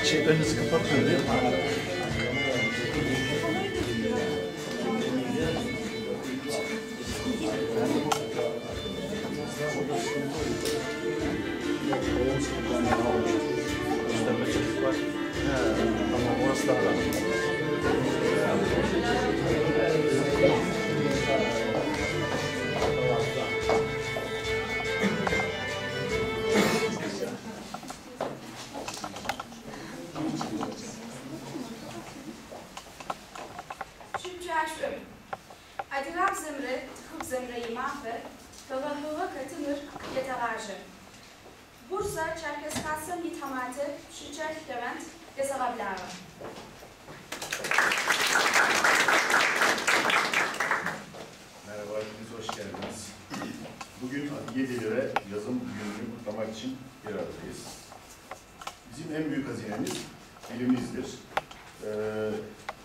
Şey, önünüzü kapatmıyor değil mi? Tamam, orası daha rahat. Адыгабзэмрэ тхыбзэмрэ имафэ фэгъэхьыгъэ хэтыныр етэгъажьэ. Бурса Черкес Хасэм итхьаматэ Пщычэлӏ Левент есэгъэблагъэ. Merhaba, hepiniz hoş geldiniz. Bugün Adige Dili ve Yazım Günü'nü kutlamak için bir aradayız. Bizim en büyük hazinemiz dilimizdir.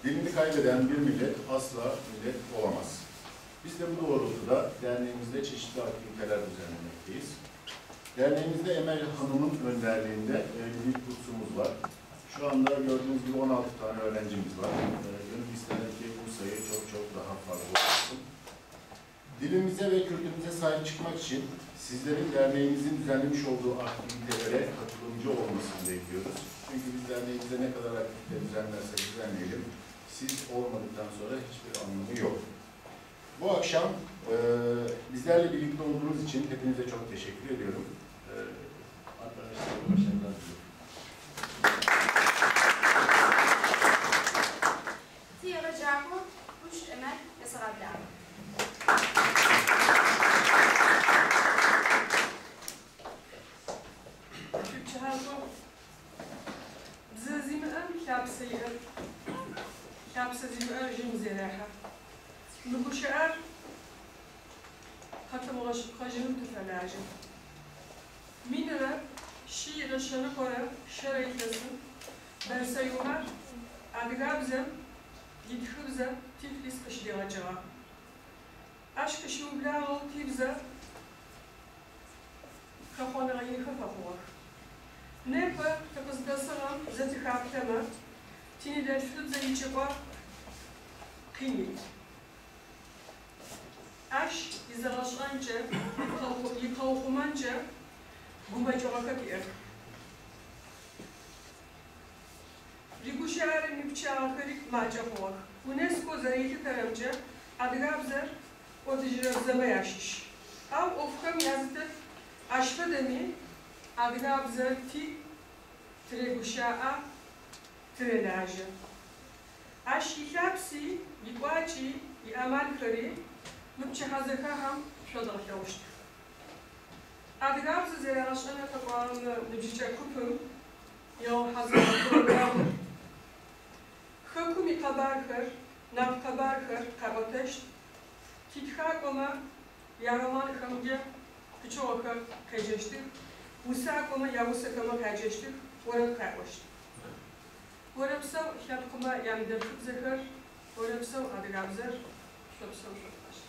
Dilini kaybeden bir millet asla millet olamaz. Biz de bu doğrultuda derneğimizde çeşitli aktiviteler düzenlemekteyiz. Derneğimizde Emel Hanım'ın önderliğinde bir kursumuz var. Şu anda gördüğünüz gibi 16 tane öğrencimiz var. Gönül ister ki bu sayı çok çok daha fazla olsun. Dilimize ve kültürümüze sahip çıkmak için sizlerin derneğimizin düzenlemiş olduğu aktivitelere katılımcı olmasını bekliyoruz. Çünkü biz derneğimize ne kadar aktivite düzenlersek düzenleyelim, siz olmadıktan sonra hiçbir anlamı yok. Bu akşam bizlerle birlikte olduğunuz için hepinize çok teşekkür ediyorum. Arkadaşlar, başarılar diliyorum. Адыгабзэм итхыбзэ Тифлис къыщыдигъэкӏыгъэ. Ащ къыщыублагъэу тибзэ хэхъоныгъэ инхэр фэхъугъэх. Непэ тыкъыздэсыгъэм зэтыхаплъэмэ тиныдэлъфыбзэ ичӏыпӏэ къинит. Ащ изэгъэшӏэнкӏэ, икъэухъумэнкӏэ гумэкӏыгъэхэр тиӏэх. Ригущыӏэрэм ипчъагъэхэри макӏэ хъугъэх. УНЕСКО зэрилъытэрэмкӏэ адыгабзэр кӏодыжьырэ бзэмэ ящыщ. Ау ӏофхэм язытет ащ фэдэми адыгабзэр ти тырегущыӏэ, тырелажьэ. Ащ илъапси, икӏуакӏи, иамалхэри мы пчыхьэзэхахьэм шъодгъэлъэгъущтых. Адыгабзэ зэрагъэшӏэнэ фэкӏуагъэмэ ныбжьыкӏэ купым ягъэхьазырыгъэ программэр. Хэкум икъэбархэр, нарт къэбархэр къаӏотэщт, титхакӏомэ яроманхэмкӏэ пычыгъохэр къеджэщтых, усакӏомэ яусэхэмэ къяджэщтых, орэд къаӏощт. Орэпсэу лъэпкъмэ яныдэлъфыбзэхэр, орэпсэу адыгабзэр, шъопсэу шъопӏащт.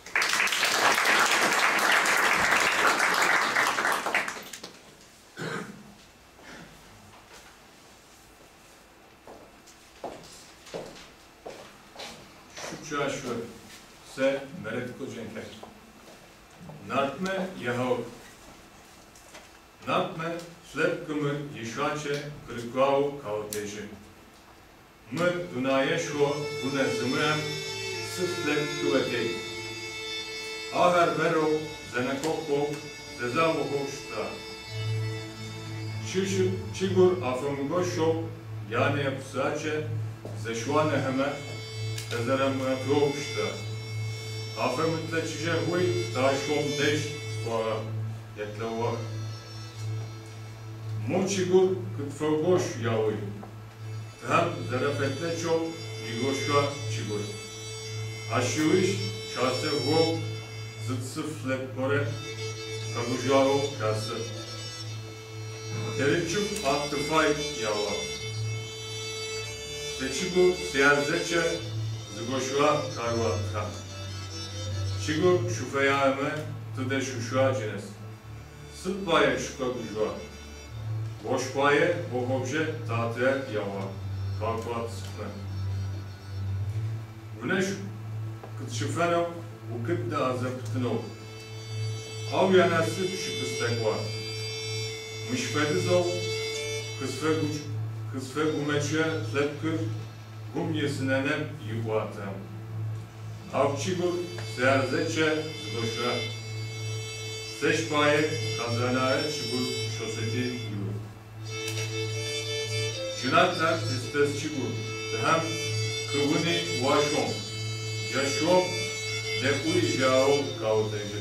Şükür se meretko cenker. Nartme yahav. Nartme slepkımı yişaçe kırıkvau kavteji. Mı dunaye şo bune zımrem sıflep kıvetey. Aher vero zenekokko zezavokokşta. Çişi çigur afamgoşo yani yapısaçe zeşuane heme Tezeremmetrovşta. Afemütleçice huy taşom deş kuara yetleva. Moçigur kıtfegoş yavuy. Hem zerefetleço yigoşa çigur. Aşiviş şase go zıtsıflepkore kagujaro kası. Теречук аттыфай ява. Сечигу сиярзече зыгошуа карва тха. Чигу шуфеяме тыде шушуа джинес. Сыт пае шука гужуа. Бош пае бохобже татре ява. Карпат sıkne. Güneş kıtşıfeno ukıt da azapıtino. Av yanası şıkıstek var. Mişfedizov kısfe gumeçe tlepkır gum yesinenem yuvatem. Avçigur serzeçe zgoşra. Seşpaye kazanaye çigur şoseti yu. Cünatler tistes çigur. Hem kıvını vaşom. Yaşom ne jao kavuteci.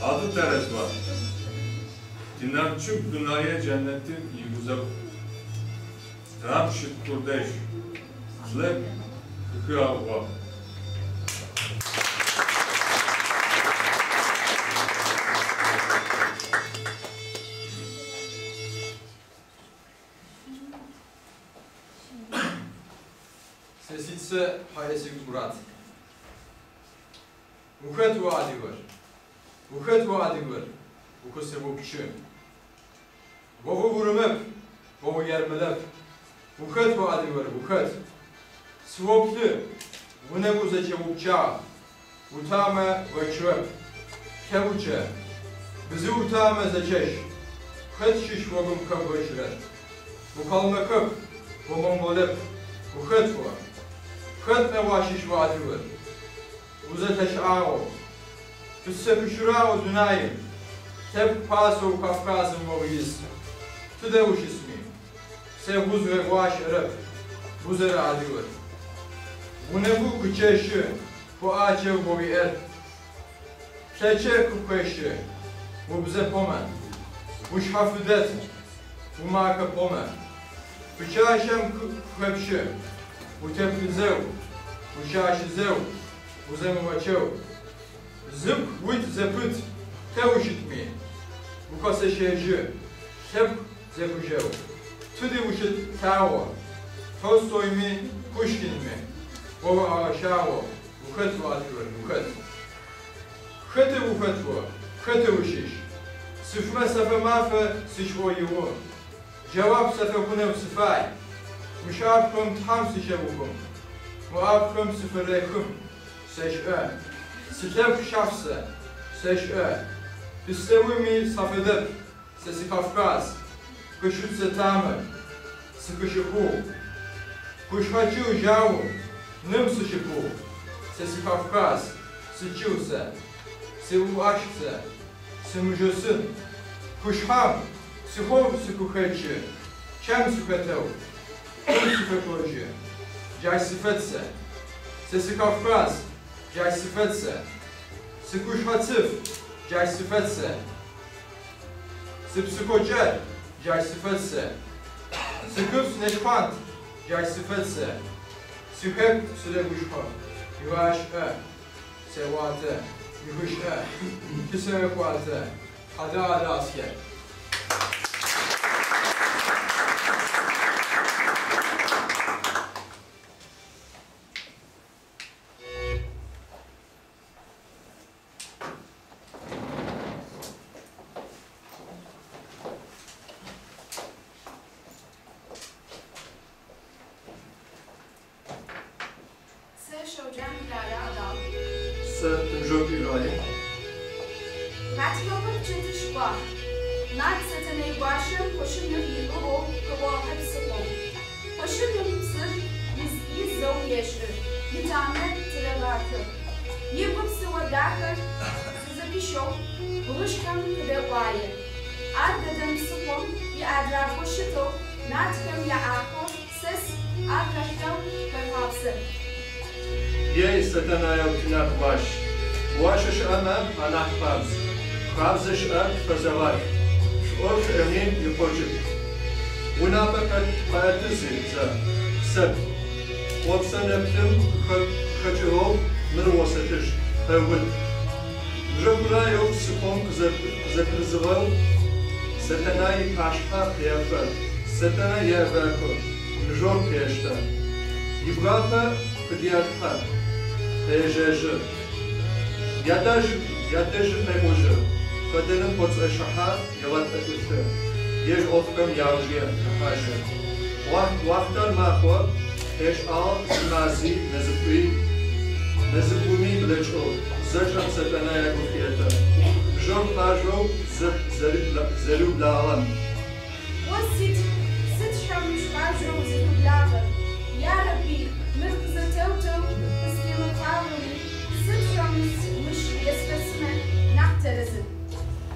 Adı terez var. Dinamçık dünyaya cennetin yıgıza. Tam şıt kurdeş. Zlep kıkı avva. Sesitse Hayesi Murat. Uxet u adigur. Uxet u adigur. Uxusebukçu. Vovu vurumep. Vovu yermelep. Uxet u adigur. Uxet. Svoplu. Vune buzeçevukça. Utame veçöp. Kevuçe. Bizi utame zeçeş. Xet şiş vogum kap veçürer. Ukalmekıp. Vomongolep. Uxet u. Xet mevaşiş vadigur. Uzeteşao. Tüssepüşürao dunayim. Tep paso Kafkazım vogis. Tüdevuş ismi. Sevguz ve vaş erep. Buzere adigur. Bunebu kıçeşi. Bu açev bovi er. Pleçe kukeşi. Bu bize pome. Bu şafüdet. Bu marka pome. Bıçaşem kepşi. Bu tepkizev. Bu şaşizev. Bu zemuvaçev. Zıp vıt zepıt. Tevuşitmi. Bu kaseşeji. Tep zepujev. Tüdi uşit tavo. Tolstoymi Puşkinmi. Baba aşağı. Uxet vadiyor. Uxet. Xete uxet vo. Xete uşiş. Sıfme sefe mafe sıçvoyivo. Cevap sefe kunev sıfay. Müşafkım tam sıçevukum. Muafkım sıfırrekum. Seşe. Sıtlep şafse. Seşe. Pistevimi safedep. Sesi Kafkas. Kışut setamı. Sıkışıku. Kuşhaçı javu. Nım sıçıku. Sesi Kafkas. Sıçıvse. Sıvu aşkse. Sımıcısın. Kuşham. Sıhov sıkuheçi. Çem sıfetev. Kım sıfekocu. Cay sıfetse. Sesi Kafkas. Cay sıfetse. Sıkuşhatsıf. Cay sıfetse. Sıpsıkocer. Cay sıfetse. Sıkıp neşpant. Cay sıfetse. Sıhep sıreguşha. Yuvaş e. Sevate. Yuhuş e. Kisevekuate. Hadi hadi asker. Сэтэнай ыпашъхьэ къефэ. Сэтэнай евэхы, мыжъор къештэ. Ибгъапэ къыдехьэ, къежьэжьы. Ядэжь ядэжьы къекӏужьы. Фэдэным коцӏэшыхьэ егъэтӏылъы. Ежь ӏофхэм яуж ехьажьы. Уахътэр махъо, къешӏагъ зы мази, мэзытӏуи, мэзыбгъуми блэкӏыгъ. Зэкӏэм Сэтэнай агу хетэ. Бжьэм пажэу зэриублагъэм. О сыт, сыд щхьа уишхъажьэу узэрыублагъэр? Ярэби, мыр къызэтэутэу къыстемыфагъэми, сыд щхьа мыщ еспэсымэ нахь тэрэзын?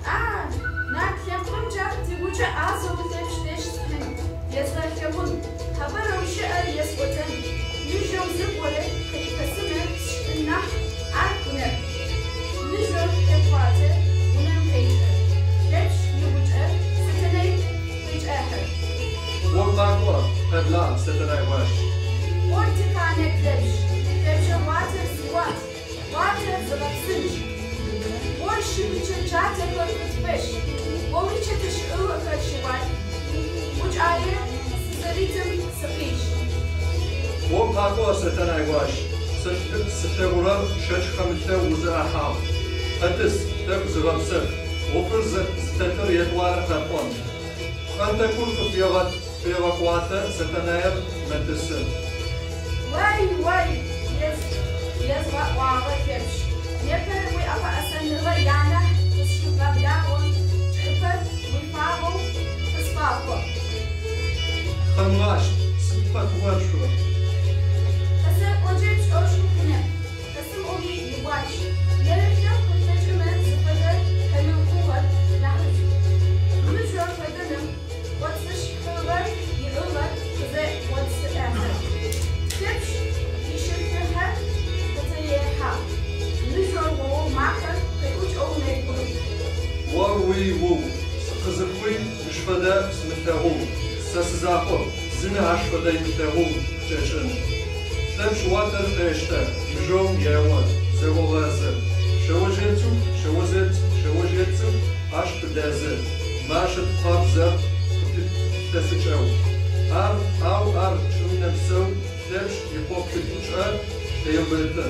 А, нарт лъэпкъымкӏэ тигукӏэ ӏазэу Лъэпщ дэжь схьын, езгъэлъэгъун, къэбарэу щыӏэр есӏотэн, мыжъоу зыгорэ къырипэсымэ сшӏын нахь, ар хъунэп. Мыжъор къепхъуатэ, унэм къекӏы. Лъэпщ игукӏэ Сэтэнай къыкӏехьэ. О къакӏо, къэблагъ, Сэтэнай гуащ. Ор тихъанэп, Лъэпщ. Лъэпщэ уатэр зиуат, уатэр зыгъэпсынкӏ. Ор шыуичэ джатэхэр къытфэщ, о уичэтэ щыӏыгъэхэр щыуай. Гукӏае сызэритым сыкъищ. О къакӏо, Сэтэнай гуащ. Сылъэгъурэр щэч хэмылъэу узэӏэхьагъ. Къэтӏыс, тӏэкӏу зыгъэпсэф. ӏофыр зытетыр етӏуанэ къэпӏон. Пхъэнтӏэкӏур къыфегъэкӏуатэ, Сэтэнэер мэтӏысы. Уай, уай, езгъэӏуагъэ Лъэпщ. Непэ уиӏэпэӏэсэныгъэ янахь къысщыбгъэблагъэм чӏыпӏэ уифагъэу къысфакӏо. Къэмыгъащт, сыд къэтыгъэр шъо? Къысэпӏокӏэ пшӏошъ хъунэп, къысымыӏоми игуащ. Нэрылъэгъу къыплъэкӏымэ зыфэдэр хэмыукъугъэр нахьышӏу. Мыжъор фэдэным коцышхыгъэр иӏыгъэр къызэкӏоцӏыӏэхьэ. Лъэпщ ишыплъыхьэ къытырехьэ. Мыжъор гъоу макъэр къиӏукӏэу нэкӏух. О-уи-уу, сыкъызыхъуи мыщ фэдэ сымылъэгъугъ. Сэ сизакъоп, зыми ащ фэдэ ымылъэгъоу къычӏэкӏын. Лъэпщ уатэр къештэ, мыжъом ео, зэгогъэзы. Шъэожъые цӏыкӏу, шъэожъые цӏыкӏу, шъэожъые цӏыкӏу ащ къыдэзы. Машэ тхъабзэр къыпилъэсыкӏэу. Ар, ау ар чӏым нэмысэу Лъэпщ икъопхъитӏукӏэ къеубыты.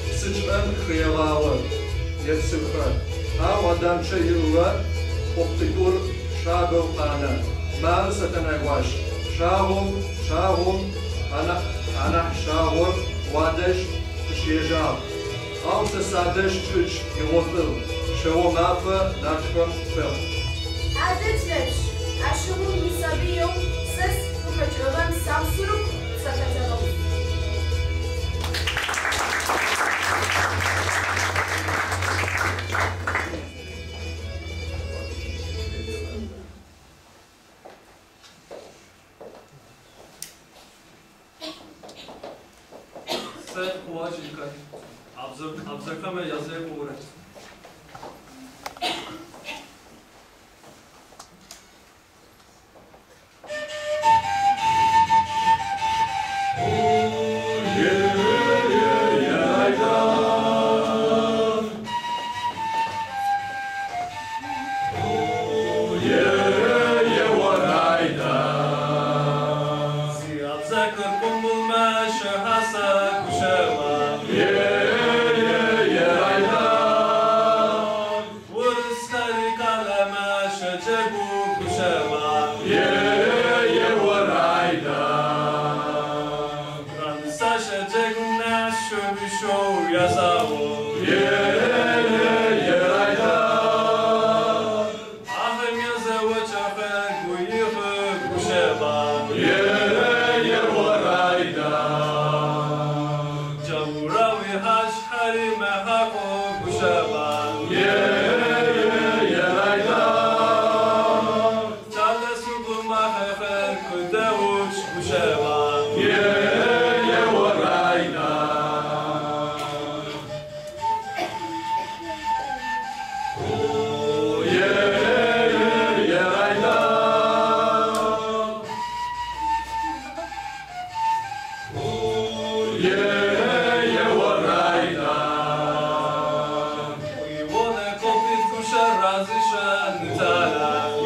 Псы чӏыӏэм хегъао, епсыхы. Ау Адамчэ иӏыгъэ къопхъитӏур шъабэу къанэ. Мары Сэтэнай гуащ. Шъагъом, шъагъом, анахь шъагъор уадэжь къыщежьагъ. Ау сэ садэжь кӏыкӏ игъотыгъ. Шъэо мафэ нартхэм фэхъу. Адэ Лъэпщ, ащыгъум уисабыеу сэ сыкъыхэкӏыгъэм Саусырыкъу сыфэтэгъэу. Сэ хъугъэ кӏилхэр. Абзэхэмэ язекӏорэп.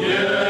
Yeah.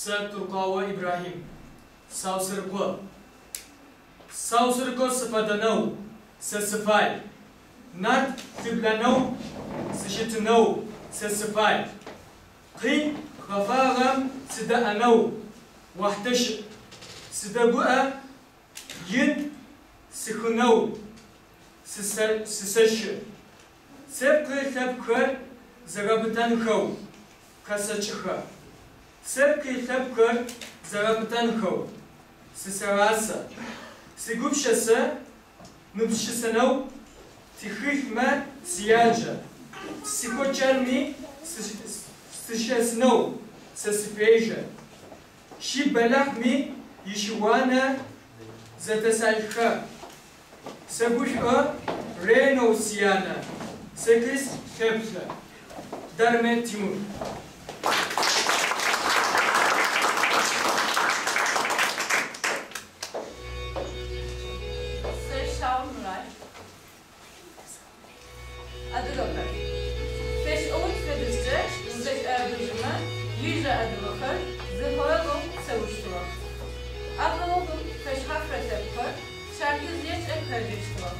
Сэ Туркао Ибрахим, Саусырко. Саусырко сыфэдэнэу, сэ сыфай. Нарт лъыблэнэу, сыщытынэу, сэ сыфай. Къин хэфагъэм сыдэӏэнэу, уахътэ щыӏ. Сыдэгуӏэ, ин сыхынэу, сысэщы. Сепкъы лъэпкъхэр зэрэбытэнхэу, хэсэкӏыхэ. Сепкъы лъэпкъхэр зэрэбытэнхэу, сысэрасэ. Сигупшысэ мыпшысэнэу тихылъмэ сияджэ. Сихочэрми сыщэсынэу сэ сыфежьэ. Ши бэлахьми ищыуанэ зэтэсалъхэ. Сэгушӏо ренэу сиянэ. Секис лъэплъэ. Дарме Тимур. Адыгэхэр. Фэшӏыгъуит фэдызкӏэ узэкӏэӏэбэжьымэ, ижъырэ адыгэхэр зы хэгъэгум псэущтыгъэх. А хэгъэгум фэшъхьафрэ лъэпкъхэр Çerkeziye karıştılar.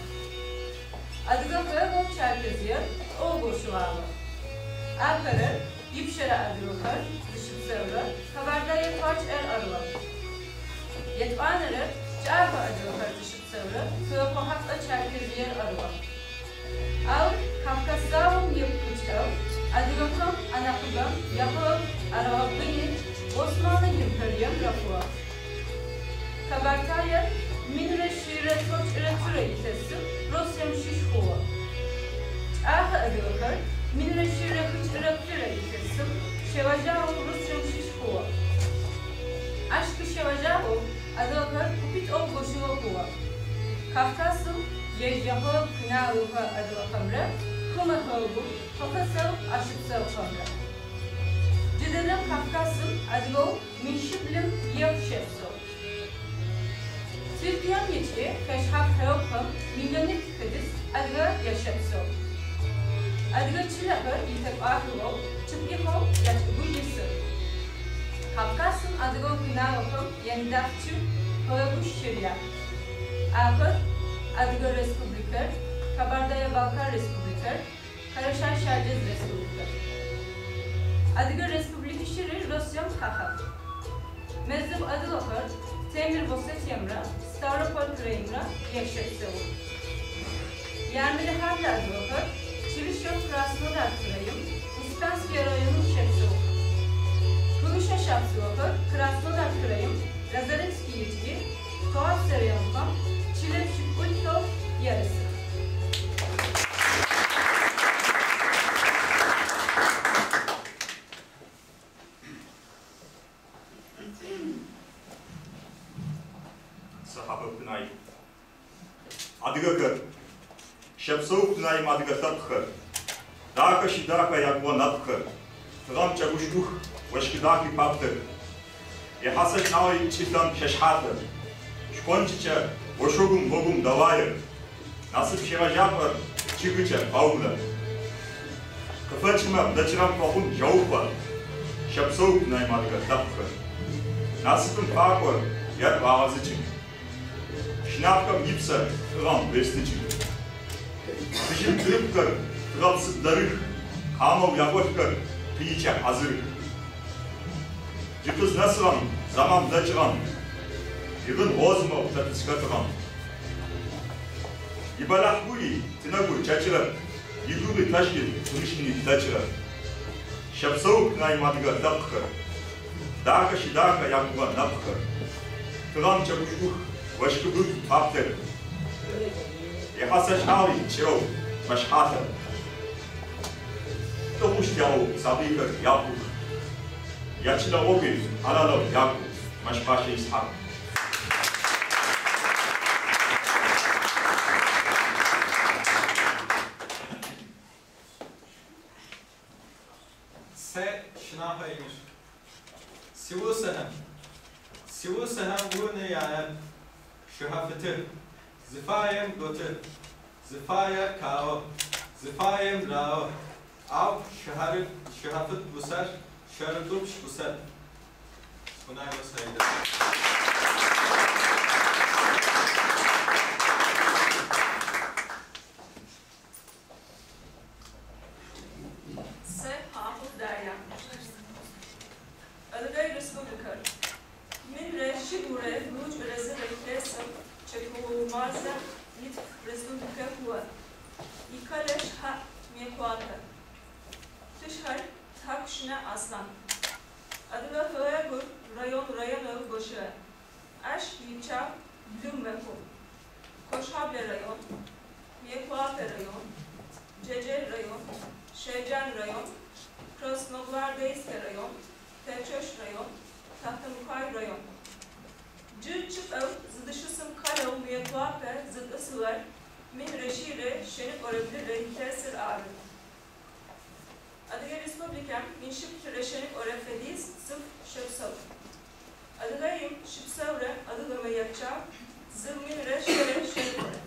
Адыгэ хэгъэгум Çerkeziye огощыгъагъэ. Апэрэр ипшъэрэ адыгэхэр зыщыпсэурэ Кабардае парчӏэр арыгъэ. Етӏуанэрэр кӏахэ адыгэхэр зыщыпсэурэ Тыгъэкъохьапӏэ Çerkeziyer арыгъэ. Ау Кавказ заом епкӏукӏэу адыгэхэм анахьыбэм яхэгъэгу арагъэбыни Османлы империем рафыгъэ. Kabartaya 1194 илъэсым Русием щыщ хъугъэ. Кӏахэ адыгэхэр 1142 илъэсым щегъэжьагъэу Русием щыщ хъугъэ. Ащ къыщегъэжьагъэу адыгэхэр купитӏоу гощыгъэ хъугъэ. Кавказым ежь яхэгъэгу къинагъэхэ адыгэхэмрэ хымэ хэгъэгум хэхэсэу ащыпсэухэмрэ. Джыдэдэм Кавказым адыгэу 1000 ехъу щэпсэу. Türkiye'nin içi feşhaf хэгъэгухэм миллионитӏ фэдиз адыгэ ящэпсэу. Адыгэ чылэхэр итэкӏуахыгъэу чӏыпӏихэу ячӏыгу исых. Кавказым адыгэу къинагъэхэм яныдэлъфчы хэгъэгу щыряӏ. Ахэр Адыгэ Республикэр, Кабардае-Балкар Республикэр, Къэрэщэе-Щэрджэс Республикэр. Адыгэ Республикищыр Россием хэхьэх. Мэздэгу адыгэхэр Темыр Осетиемрэ Ставрополь краимрэ ящэпсэух. Ермэлхьаблэ адыгэхэр Чырыщэу Краснодар краим, Успенскэ районым щэпсэух. Хымыщэ шапсыгъэхэр Краснодар краим, Лазаревский ыкӏи Туапсе районхэм чылэ пшӏыкӏутфэу ярысых. Сэ Хьэбэхъу Дунай. Адыгэхэр. Щэпсэух дунаим адыгэ лъэпкъхэр. Дахэ щыдахэ ягугъэ нэпкъхэр. Тыгъэм кӏэгушӏух, ощхы дахи паплъэх. Ихьэсэ шӏагъуи чӏылъэм щэшъхьалъэ. Шхончыкӏэ ошъогум гъогум дэуае. Насып щегъэжьапӏэр чъыгыкӏэ паублэ. Къыфэкӏымэ блэкӏыгъэм фэхъун жэупӏэ. Щэпсэух дунаим адыгэ лъэпкъхэр. Насыпым факӏор ер ӏуагъэзыкӏы. Шынапхэм ипсэ лӏыгъэм рестыкӏы. Тыжьын тырыпкъхэр тыгъэпсы блэрых, къамэу якъолъхэр пыикӏэ хьазырых. Джы къызнэсыгъэм, зэман блэкӏыгъэм, игъын гъозымэу тэ тызхэтыгъэм. Ибэлахь гури тынэгу кӏэкӏырэп, игугъи тэшӏы тымышӏыни тлъэкӏырэп. Щэпсэух дунаим адыгэ лъэпкъхэр. Дахэ щыдахэ ягугъэ нэпкъхэр. Тыгъэм кӏэгушӏух, ощхы быжъу паплъэх. Ихьэсэ шӏагъуи кӏырэу мэшъхьалъэ. Лӏыхъущт яӏоу сабыйхэр япӏух. Ячылэ гъогуи хьалэлэу якӏу. Мэщбашӏэ Исхьакъ. Сэ Шынахьо Эмир. Сиусэхэм. Сиусэхэм унэ яӏэп. Шыхьафыты. Зыфаем готы. Зыфаер къаӏо. Зыфаем раӏо. Ау шыхьафыт усэр щэрытӏупщ усэп. Унагъо Саидэ. Сэ Хьахъу Дарья. Адыгэ Республикэр. 1171 илъэсым чъэпыогъу мазэм итф республикэ хъугъэ. Икъэлэ шъхьаӏ Мыекъуапэ. Лӏышъхьэр Тхьакӏущынэ Аслъан. Адыгэ хэгъэгур район районэу гощыгъэ. Ащ ипчъагъ блы мэхъу. Кощхьэблэ район, Мыекъуапэ район, Джэджэ район, Шэуджэн район, Красногвардейскэ район, Теуцожь район, Тэхъутэмыкъуай район. Джы чӏыпӏэу зыдыщысым къалэу Мыекъуапэ зытӏысыгъэр 1121 илъэсыр ары. Адыгэ Республикэм 1120 фэдиз цӏыф щэпсэу. Адыгеим щыпсэурэ адыгэмэ япчъагъ 1120.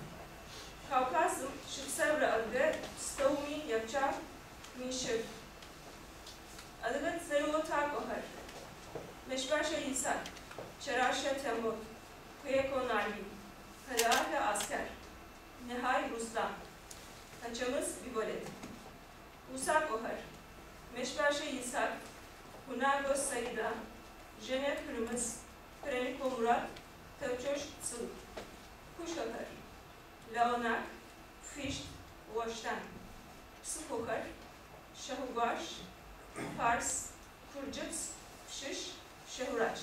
Кавказым щыпсэурэ адыгэ пстэуми япчъагъ 1100. Адыгэ цӏэрыӏо тхакӏохэр: Мэщбэшӏэ Исхьакъ, Кӏэращэ Тембот, Къуекъо Налбый, Хьэдэгъэлӏэ Аскэр, Нэхай Руслъан, Ацэмыз Биболэт. Усакӏохэр: Мэщбэшӏэ Исхьакъ, Хьунэго Саидэ, Жэнэ Къырымыз, Пэрэныкъо Мурат, Теуцожь Цыгъу. Къушъхьэхэр: Лагъонакъ, Фыщт, Ошъутен. Псыхъохэр: Шъхьэгуащ, Фарс, Курджыпс, Пщыщ, Щэурадж.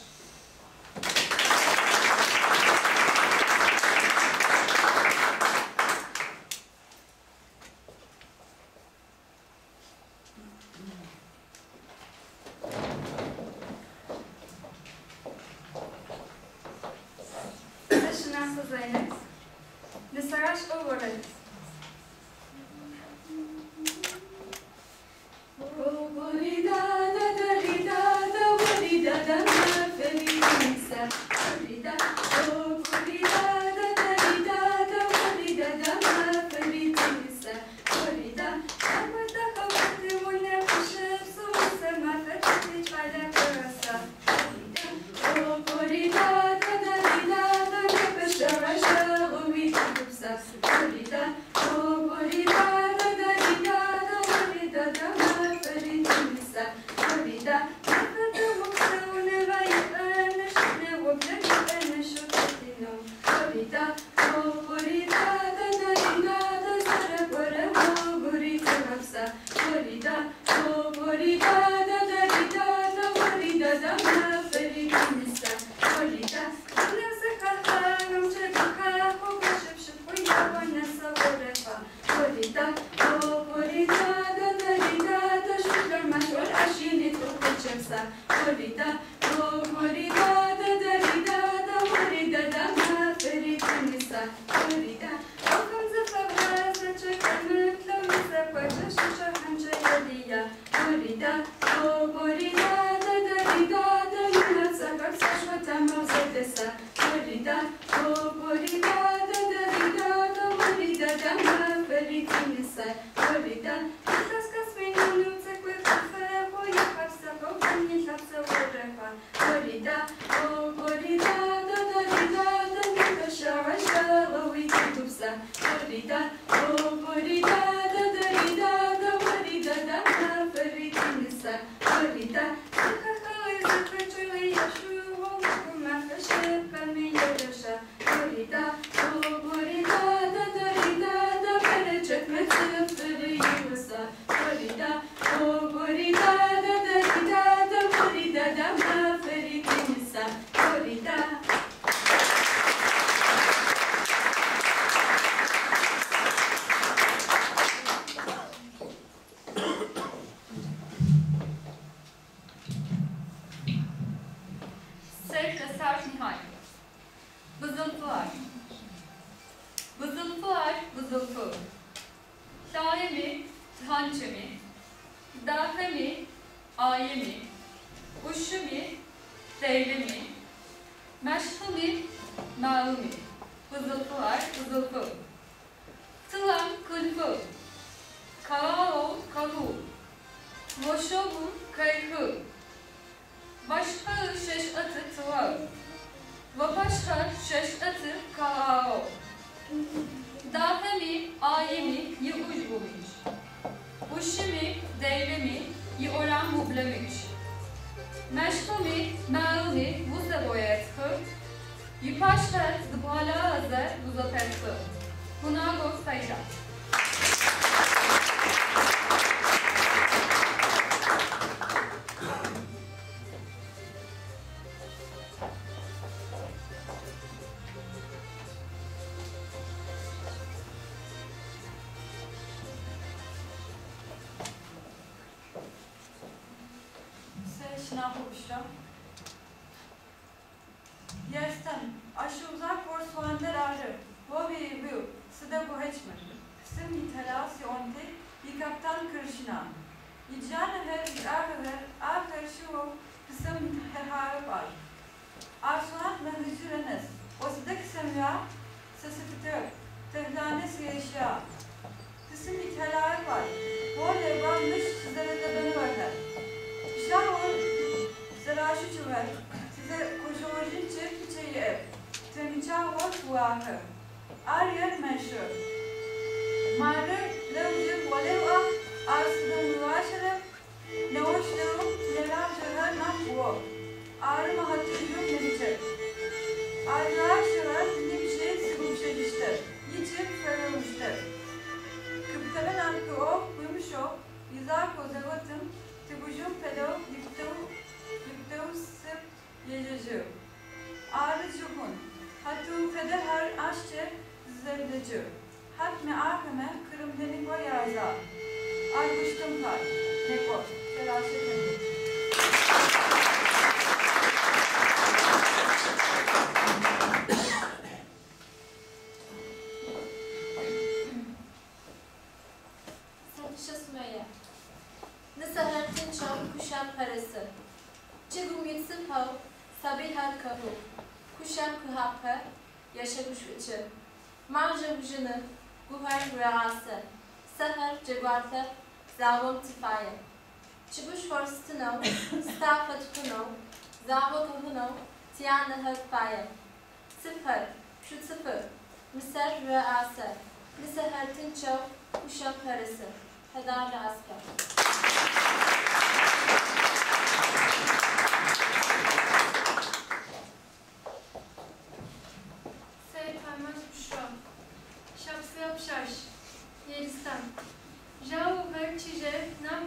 Сэ Шынасэ Зайнет. Нысэрашӏэ орэд.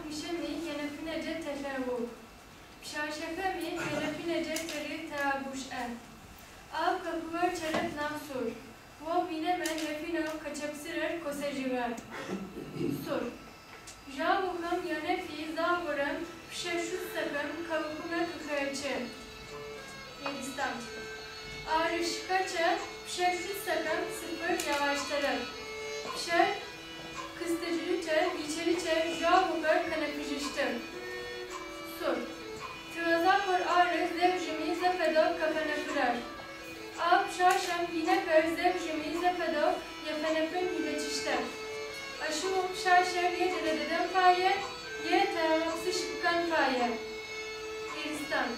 Гущэми енэпынэкӏэ тэлъэгъух. Пшъашъэхэми енэпынэкӏэ тэри тагъэгушӏо. Ау хэхыгъэр чъэрэп нахь сур. О уинэмэ нэфынэу къыкӏэпсырэр кӏосэжьыгъэ. Сур. Жьаухэм янэфи загъорэм пщэ шӏуцӏэхэм къаухъумэ къыхэкӏы. Елистан. Ары шъхьакӏэ пщэ шӏуцӏэхэм цӏыфыр ягъащтэрэп. Пщэр къыстыжьыкӏэ икӏэрыкӏэ жьаухэр къэнэфыжьыщтых. Сур. Тыгъэ закъор ары зэбжыми зэфэдэу къафэнэфырэр. Ау пшъашъэм инэхэр зэбжыми зэфэдэу ефэнэфын ылъэкӏыщтэп. Ащыгъум пшъашъэр е кӏэлэ дэдэн фае, е тхьагъэпцӏы шъыпкъэн фае. Елистан.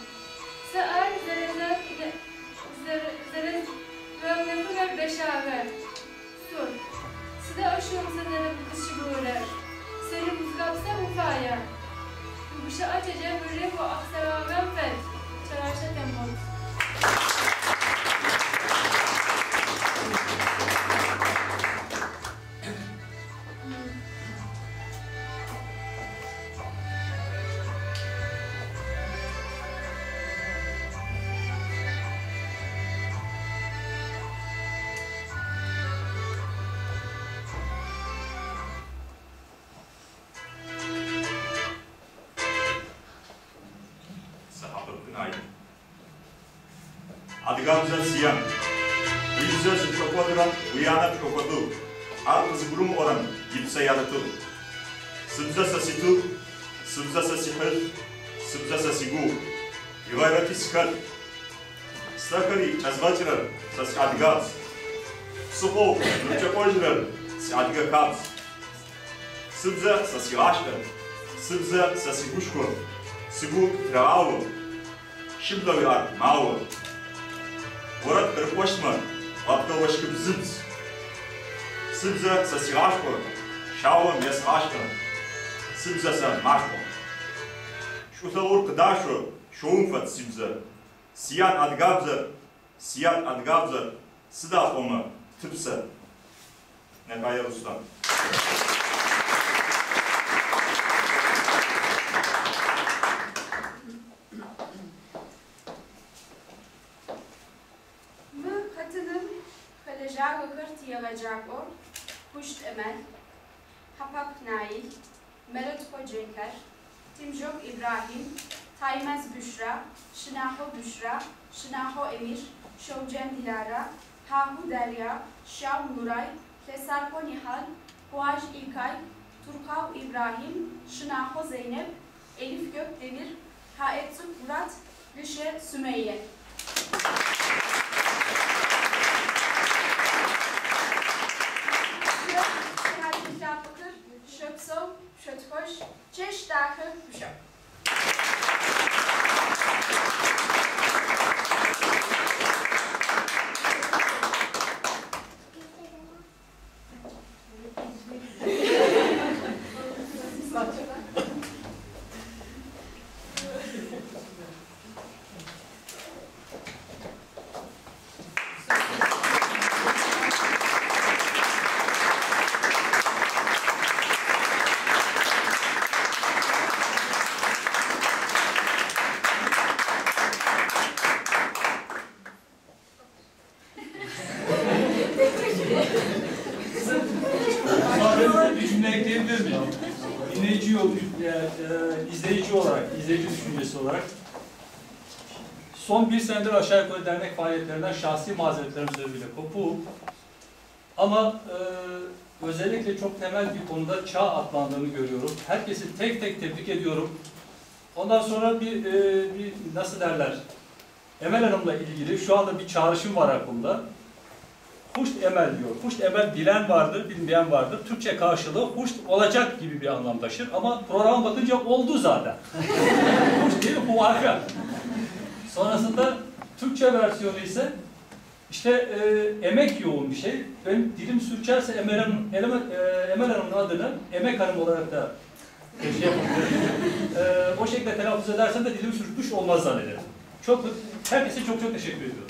Сэ ар зэрэзгъэунэфыгъэр бэшӏагъэ. Сур. Сыда ащыгъум сэ зэрэкъысщыгугъырэр? Сэри узгъэпсэу уфая? Уигущыӏакӏэкӏэ мыри уаӏэпсэгъагъэм фэд, Кӏэращэ Тембот. Сыхьапэпынай. Адыгабзэр сиян. Уибзэ зыпшӏокӏодырэм уянэ пшӏокӏодыгъ. Ар къызыгурымыӏорэм ипсэ ярытыгъ. Сыбзэ сэ ситыгъ, сыбзэ сэ сихьылъ, сыбзэ сэ сигугъу. Игъайрэти схэлъ. Сцӏэхэри кӏэзгъэкӏырэр сэ сиадыгабз. Псыхъоу ныпкӏэкӏожьырэр сиадыгэ хабз. Сыбзэ сэ сигъашӏэ, сыбзэ сэ сигушхо, сыгу къытырагъао, шыблэуи ар мао. Орэд къырыпӏощтмэ, гъэтхэ ощхыбзыбз. Сыбзэ сэ сигъашӏо, шаом есгъашӏэ, сыбзэ сэ машӏо. Шӏулъэгъур къыдашъо, шъоум фэд сибзэ. Сиян адыгабзэр, сиян адыгабзэр, сыда пӏомэ тыпсэ. Нэхае Руслъан. Мы къэтыным хэлэжьагъэхэр тиегъэджакӏо Хъущт Эмэл, Хьапап Наил, Мэрэтхъо Джэнхэр, Тимжок Ибрахьим, Таймэз Бüşra, Шынахьо Бüşra, Шынахьо Эмир, Шэуджэн Дилара, Хьаху Дарья, Шау Нурай, Лъэсаркъо Нихьал, Къуажъ Илкай, Туркау Ибрахьим, Шынахьо Zeynep, Elif Gökdemir, Haetsuk Murat, Lüşe Sümeyye. Шъуихьакӏэ шъопсэу, шъотхъожь, чэщ дахэ шъущыӏ. Müsaadenizle bir cümle ekleyebilir miyim? Dinleyici yol, izleyici olarak, izleyici düşüncesi olarak son bir senedir aşağı yukarı dernek faaliyetlerinden şahsi mazeretlerim sebebiyle kopuğum. Ama özellikle çok temel bir konuda çağ atlandığını görüyorum. Herkesi tek tek tebrik ediyorum. Ondan sonra bir nasıl derler, Emel Hanım'la ilgili şu anda bir çağrışım var aklımda. Huşt Emel diyor. Huşt Emel bilen vardır, bilmeyen vardır. Türkçe karşılığı huşt olacak gibi bir anlam taşır. Ama programa bakınca oldu zaten. Huşt değil, huarka. Sonrasında Türkçe versiyonu ise işte emek yoğun bir şey. Benim dilim sürçerse Emel Hanım'ın adını Emek Hanım olarak da şey yapabilirim. O şekilde telaffuz edersem de dilim sürçmüş olmaz zannederim. Çok, herkese çok çok teşekkür ediyorum.